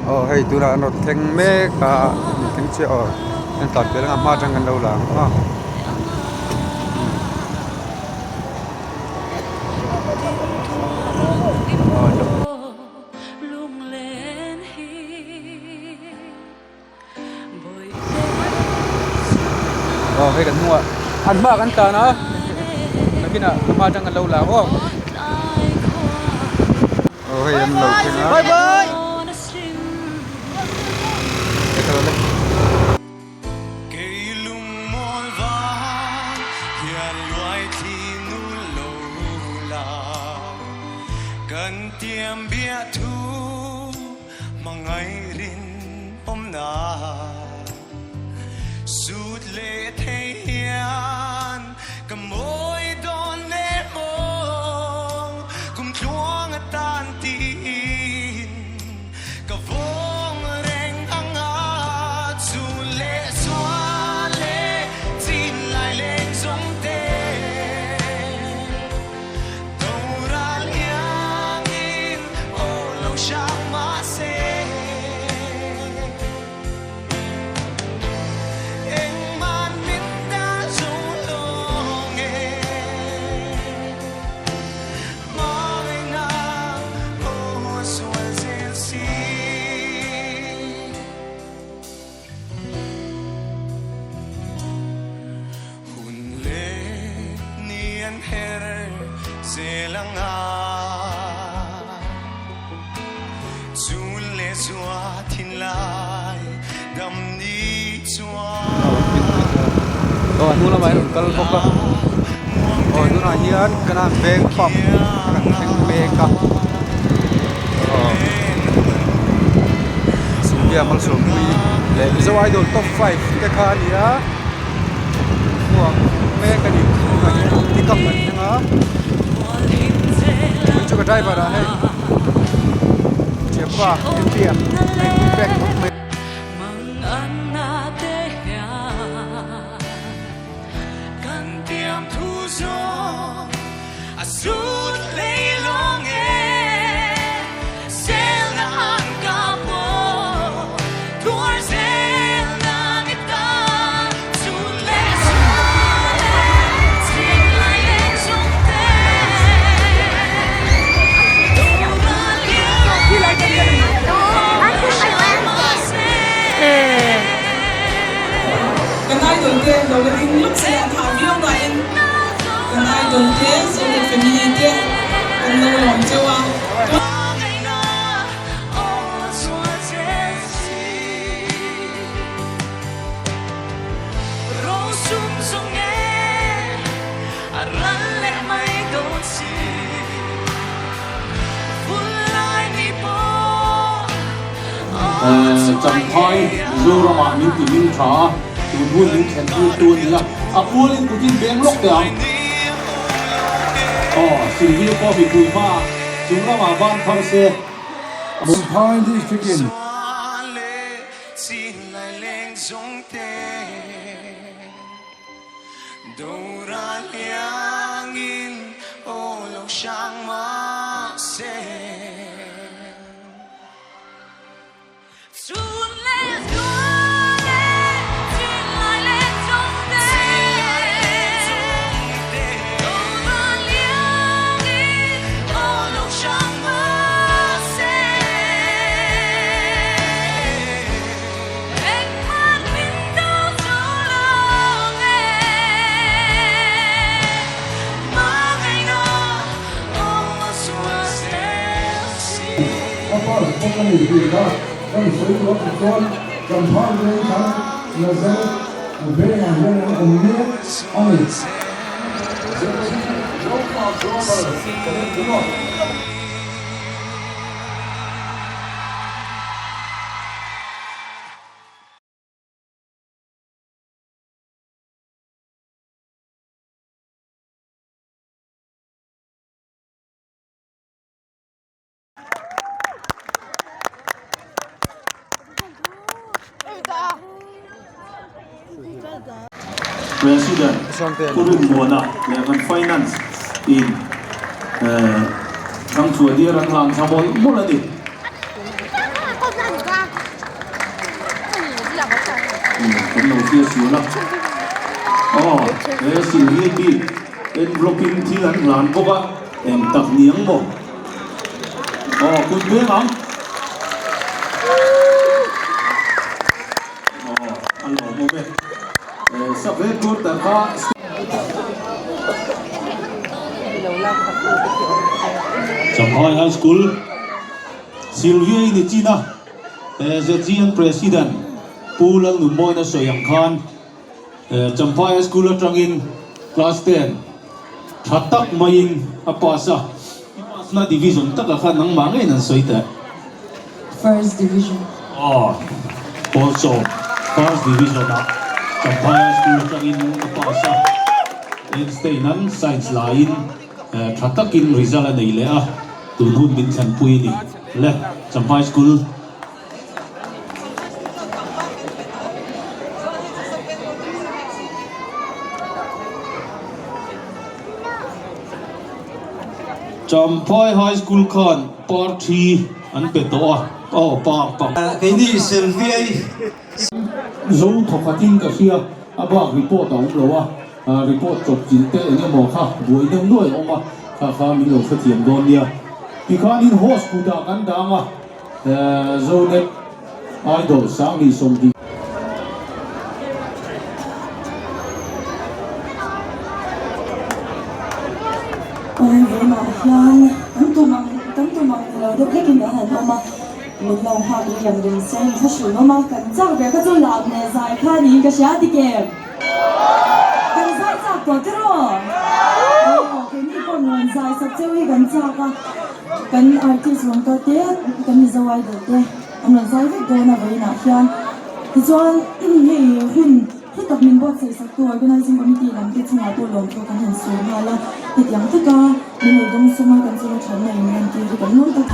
Aw hei tunah an rawn thleng mek a an thleng chiah aw an tlan pel anga hma atang kan lo la ang aw. Aw hei kan hnungah an hmaah kan tlan a nakinah ka hma atang kan lo la ang aw aw hei an lo thleng a Aw a hnung lamah hian rawn kal bawk a aw tunah hian kanan veng pump kan thleng mek a aw Sylvia Malsawmpuii leh Mizo Idol top 5 te kha a ni a hmuak mek a ni tunah hian pick up an thleng a tun chu ka driver ah hei thianpa India a in pack khawp mai. Kan idol te lo la ding lawk se a tha viau nain kan idol te Zonet family te kan lo lawm cheu a. Champhai Mizoramah min ti hming tha a, tun hun min thlen tir tu a ni a, a pualin kutin beng lawk teh ang. Aw, Sylvia pawh mipui hmaah chung lamah ban phar se. Champhai District in. A pass bawk a ni tih kha kan sawi tawh a chuan Champhai veng khan Nazareth vengah hian an awm mek a ni. Zofa Global Network. President Pu Rinmuana leh kan Finance in Thangchhuah Diar an hlan thla mawlh mawlh a ni. Kan lo hria sual a. Aw, he Sylvia bik envelope in thil an hlan bawk a, eng tak ni ang maw? Aw, kut veng ang. Aw, a lawmawm e. Sub headquarter kha. Champhai High School Sylvia i ni chin a, ZGN President Pu Lalnunmawina sawi ang khan Champhai High School atangin Class 10 tha tak maiin a pass a, i pass na division takah khan nangmah ngeiin an sawi teh. First Division. Aw, Pawlsawm First Division ah Champhai High School atangin a pass a, Einstein an Science laiin tha takin result a nei leh a, tun hun min thlenpui a ni. Le, Champhai School. Champhai High School khan Parthi an pe tawh a, aw par pang. Keini Sylvia-i. Zo thawkhatin ka hria, a bak report a awm lo a, report chawp chilh te eng emaw kha buai deuh nuai a awm a, kha kha min lo hrethiam dawn nia. Tikhanin host kutah kan dang a, Zonet Idol Sangli Sawmhnih. Awi vawiinah hian kan tum ang kan tum ang ni lo deuh hlekin kan han awm a, min lo nghak rei ang ring se in thlahrun awm a, kan chak ber kha chu lam leh zai kha niin ka hria ti kem. Kan zai chak tawh tiraw? Aw keini pawh rawn zai sak cheu hi kan chak a, kan artist rawn kal te kan Mizo idol te an rawn zai vek dawn a vawiinah hian tichuan hei hun hlu tak min buatsaih sak tu organizing committee lam te chungah pawh lawmthu kan han sawi nghal a, hetiang taka min lo dawng sawm a kan chunga thatna in lantir hi kan lawm tak.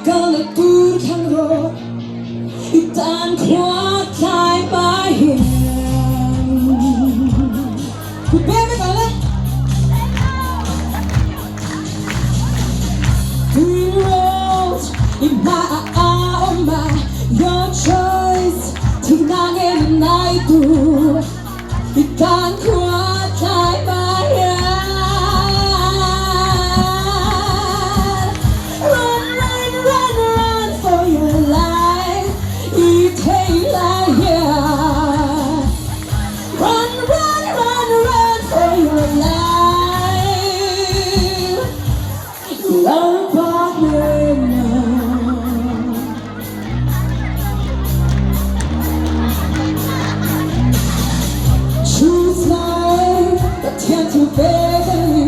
Kalna tur thlang rawh i tan khua tlai hma hian. Kut beng vek ang le. Three roads i hma ah a awm a, your choice thihna nge nai tur i tan khua tlai hma hian. Run run run run for your life i thei lai hian. Run run run run for your life Lalpa hnenah. Choose life Pathian thu pek a ni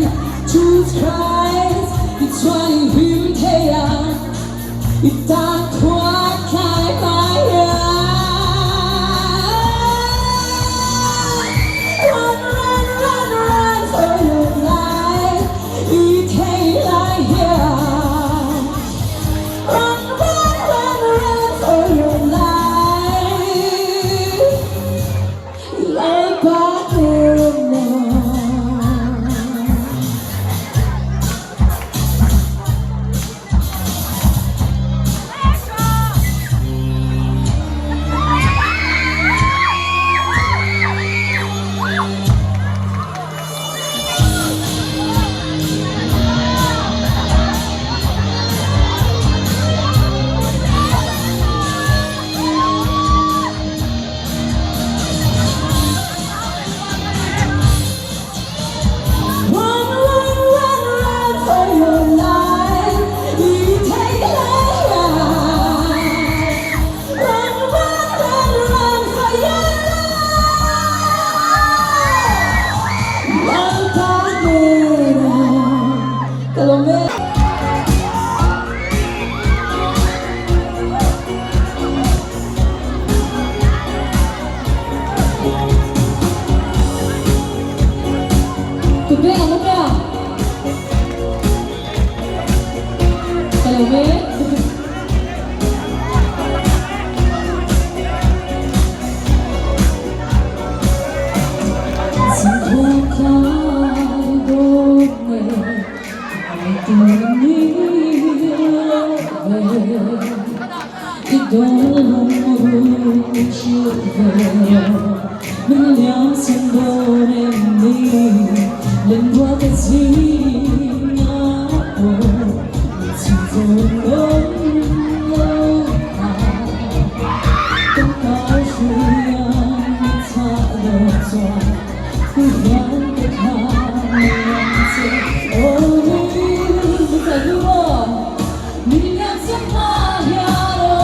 Choose Christ tichuan i hlim thei a I tan khua tlai mai a Run run run run for your life I thei lai hian Run run run run for your life Lalpa hnenah. Run run run run for your life i thei lai hian Run run run run for your life Lalpa hnenah ka lawm e. Kut beng ang awm a? Ka lo ve. Zingkhawm tlai dawt nen ai tur ni lo ve. I dawn lung hrilh ve Min liam san dawn em ni Lenrual ka zingah pawh Min chhim zawn dawn lo kha Kan kar hruian min chah lo chuan Pu hian ka thla mai ang che Aw min chah hnu maw Min liam san hma hian aw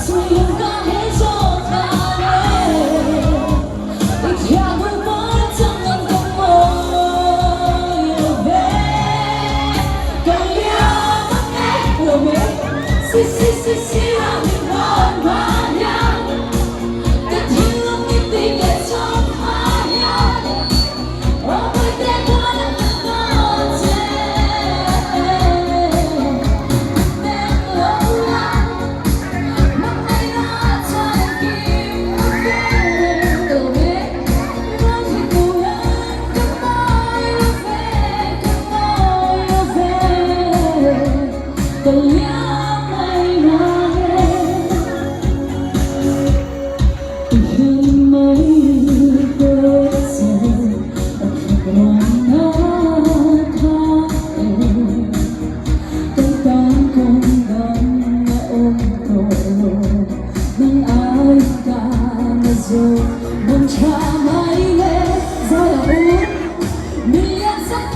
Suilung ka he zawk dan e I thiah duh par chang an ka mawi lo ve Ka liam ang e lo ve Si si si si a min rawn hma hian Ka thinlung i ti leh chawp hma hian Aw puite khan a hmu dawn che Beng lo la Hmangaihna chuan kim a ve lo ve Nang hi turan ka mawi lo ve Ka mawi lo ve Ka liam mai nang e I hian mai te che a khat rawn na kha e Kan tan kawng dang a awm tawh lo Nang ai ka na zawk Mang tha mai le zai a u Min lian sak.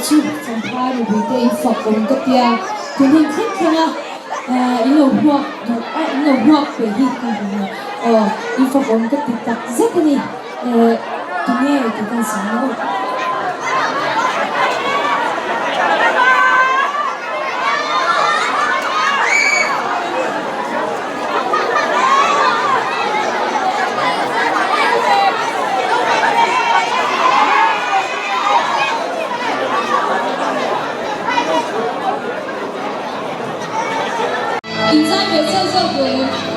Chu Champhai mipuite in fak awm ka tia tun hun thleng thleng a in lo hmuak duh a in lo hmuak pe hi ka hmu a aw in fak awm ka ti tak zet a ni tunge tih ka sawi lo. In zai ve zeuh zeuh duh em?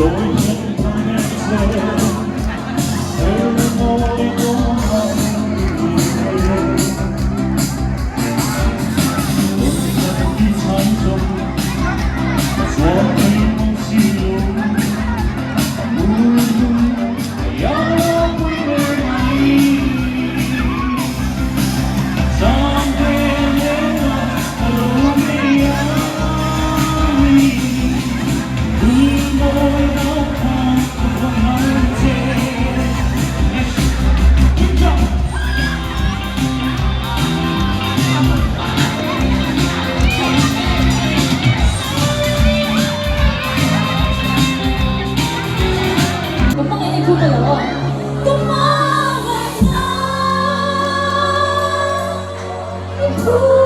Ka hmangaih na thu ka lo aw. Ka hmangaih na thu ka lo. Kan then na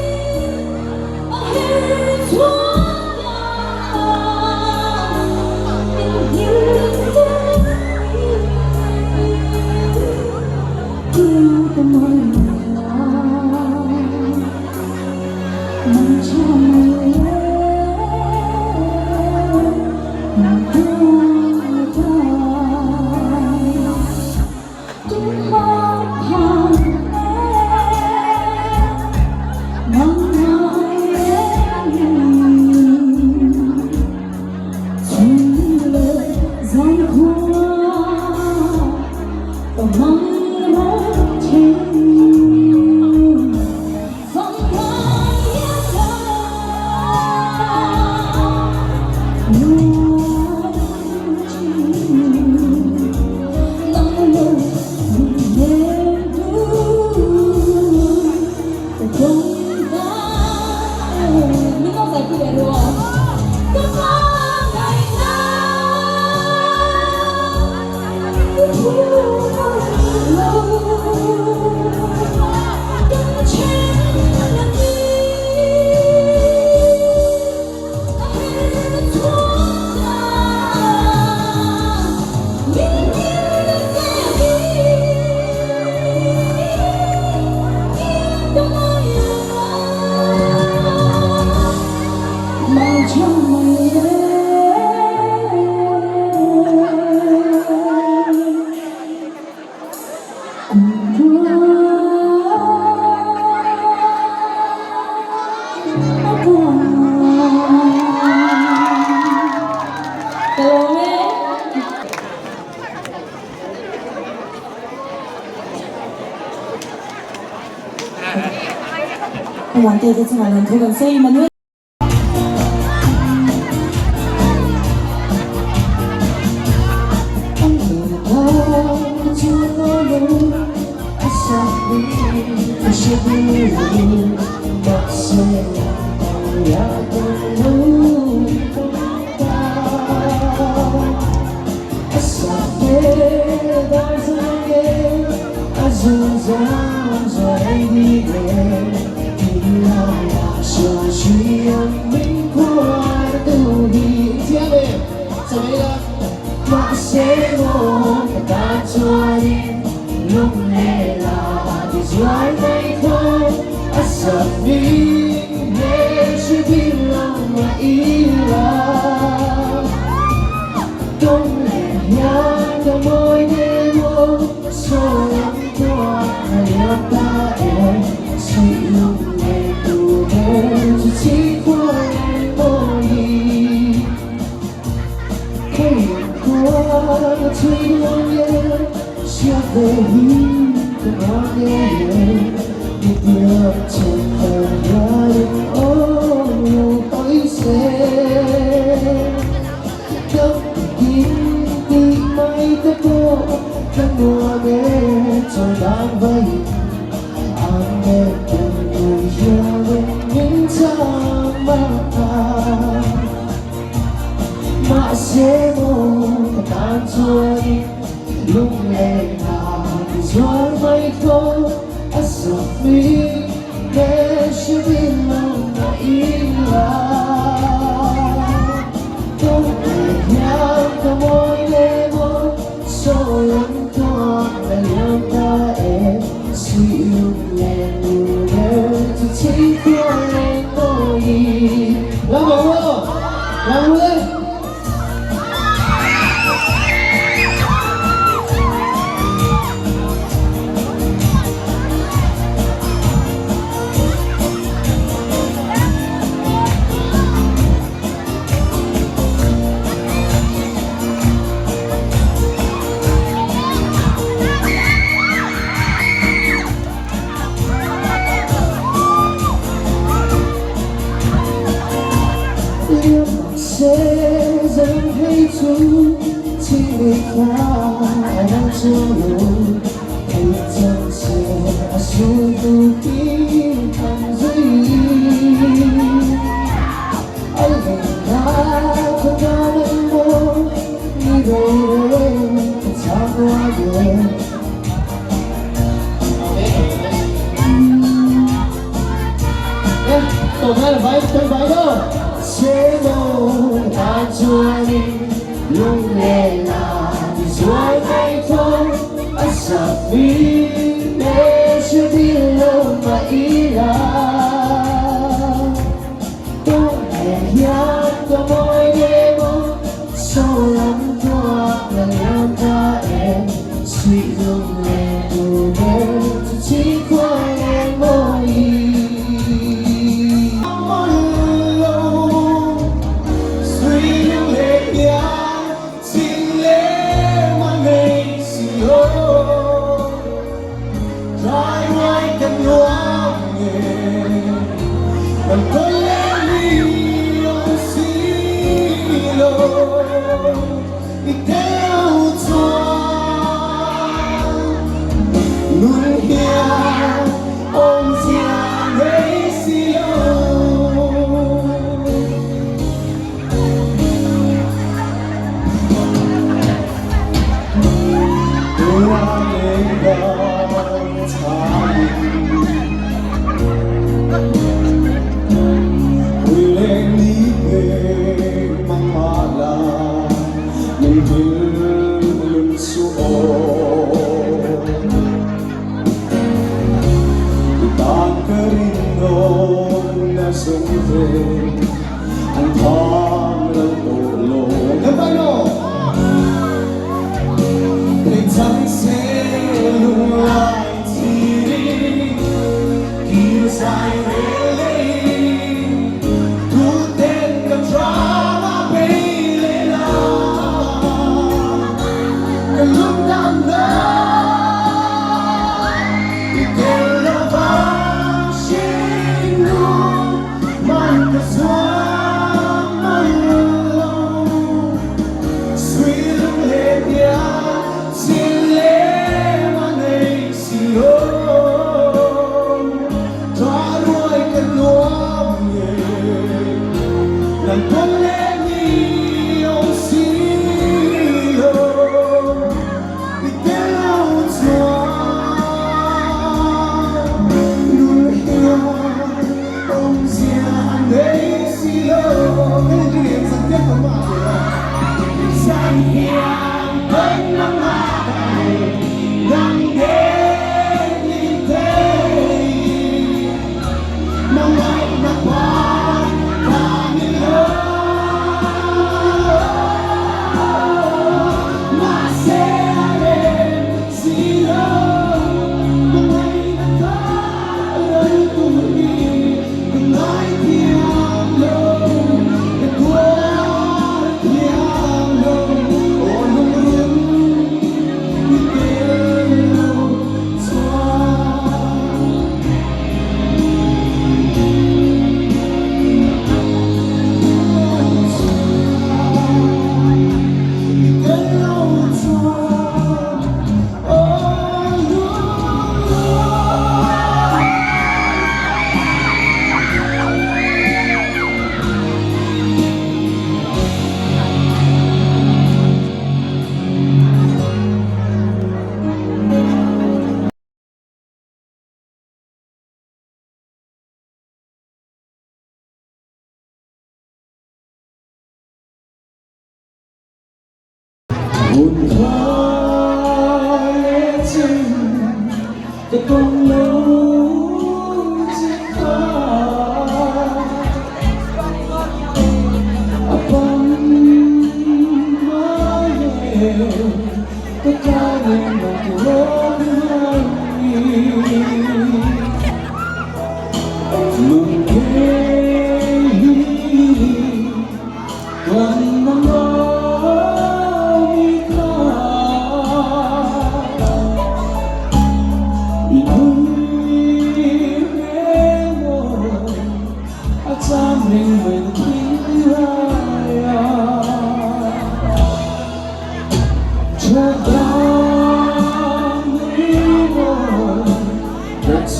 ni a her chhuak a min nghilh zel ni. Muante te chungah lawmthu kan sawi Emmanuel.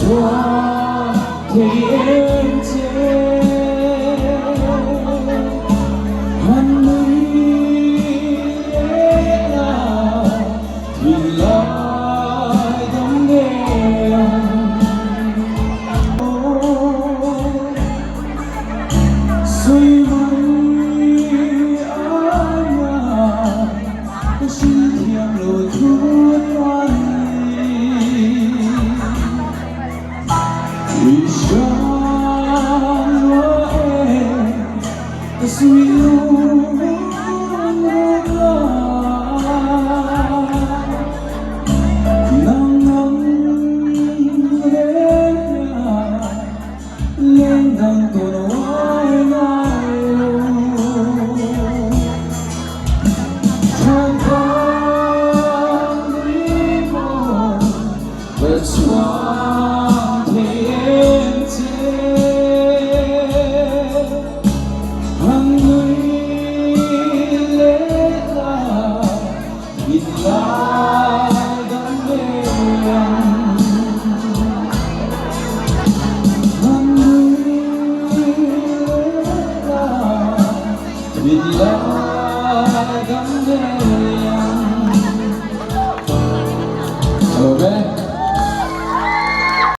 Chhuang thei em che Han nui leh la Thinlai dam ngei ang Sawi mai aia ka hrilh thiam lo thu chuan ni. I hran lua e ka sawi lung run la. Nang nang reng la leng dang tawn uai ngai lo. Chhuan ni maw ka chhuang thei em che Han nui leh la thinlai dam ngei ang Han nui leh la thinlai dam ngei ang Ka lawm e.